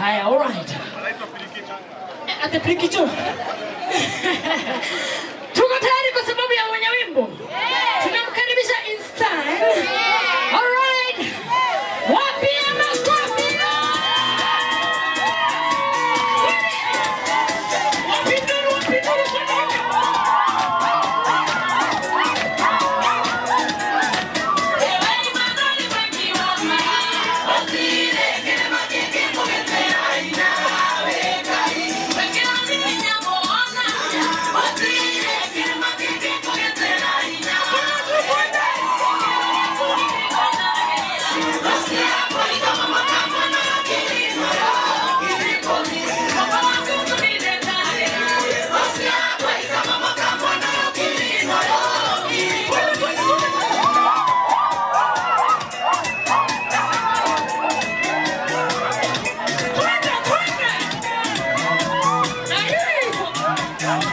Haya, all right. Ate Pilikicho. Tuko tayari kwa sababu ya mwenye wimbo. Tunamkaribisha in style. All right. Wapi makofi? Wapi nduru, wapi nduru, twende. Twende, twende. Na hii.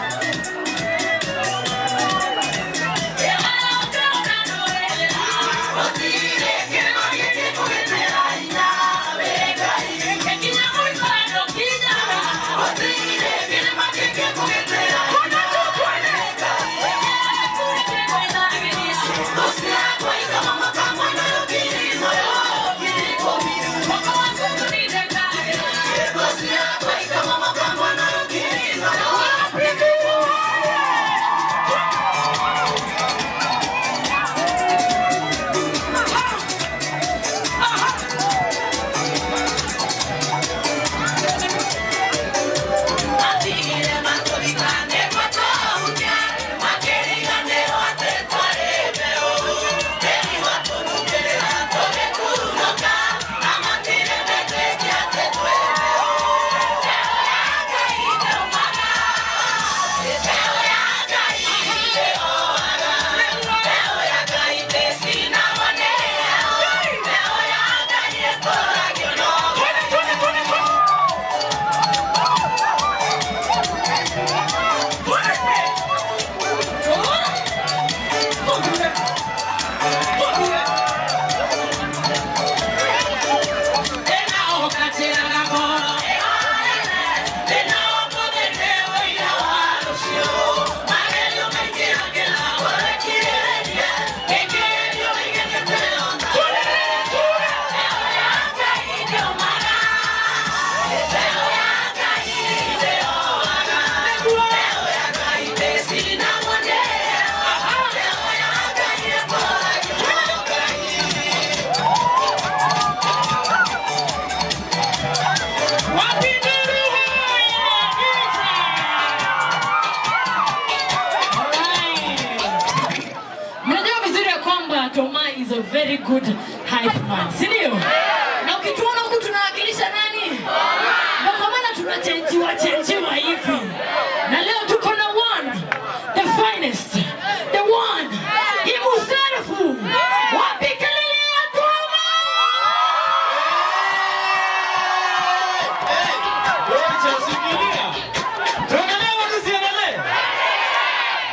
Wapi nduru haya? Alright. Mnajua vizuri ya kwamba Toma is a very good hype man, si ndio? Na ukituona huku tunawakilisha nani? Ndio kwa maana tunachenjiwa chenjiwa hivi. Na leo tuko na one, the finest, the one, himself. Wapi kelele ya Toma? Ngoja shikilia. Tuendelee ama tusiendelee?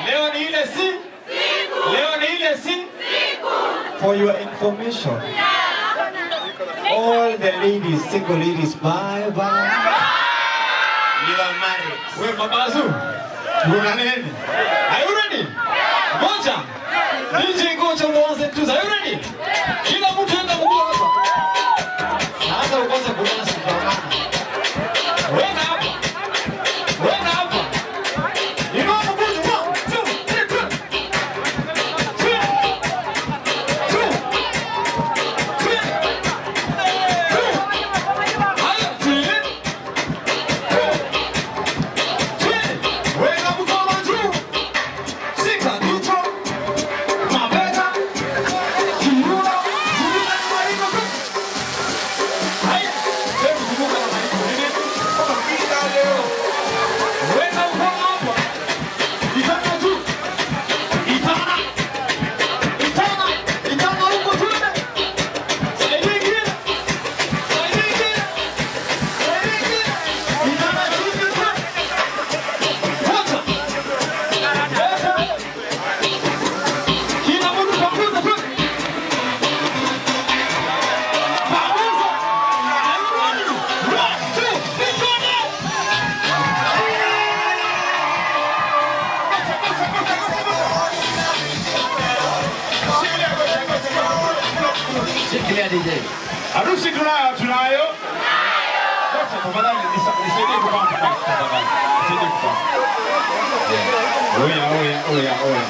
Leo ni ile si? Leo ni ile si? For your information. All the ladies, single ladies, bye bye. You are married. We mabazu. Kuna nini? Are you ready? Ngoja. DJ ngoja mwanze tu. Are you ready? Kila mtu enda mguu hapa. Sasa ukose kudance kwa maana. Weka hapa. Weka hapa. Inua mguu juu. One, two, three, two. Two. Two. Three. Two. Haya, three. Two. Three. Weka mkono juu. Shika kichwa. Mabega. Shikilia DJ. Harusi tunayo, tunayo. Sasa tafadhali nisaidie kupanga mic tafadhali. Nisaidie kupanga. Yeah. Oya, oya, oya, oya.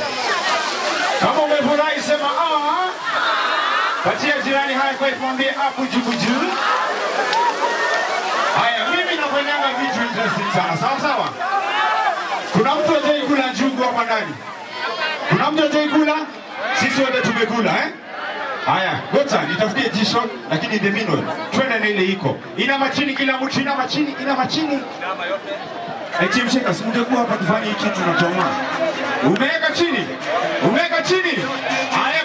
Kama umefurahi sema ah. Patia jirani high five, mwambie abujubuju. Haya, mimi nafanyanga vitu interesting sana. Sawa sawa. Kuna mtu hajai kula njugu hapa ndani? Kuna mtu hajai kula? Sisi wote tumekula, eh? Haya, gota nitafutie jisho, lakini in the meanwhile twende na ile iko. Inama chini kila mtu, inama chini, inama chini. Eti msheka, si ungekuwa hapa tufanye hiki kitu na Toma. Umeweka chini? Umeweka chini? Haya.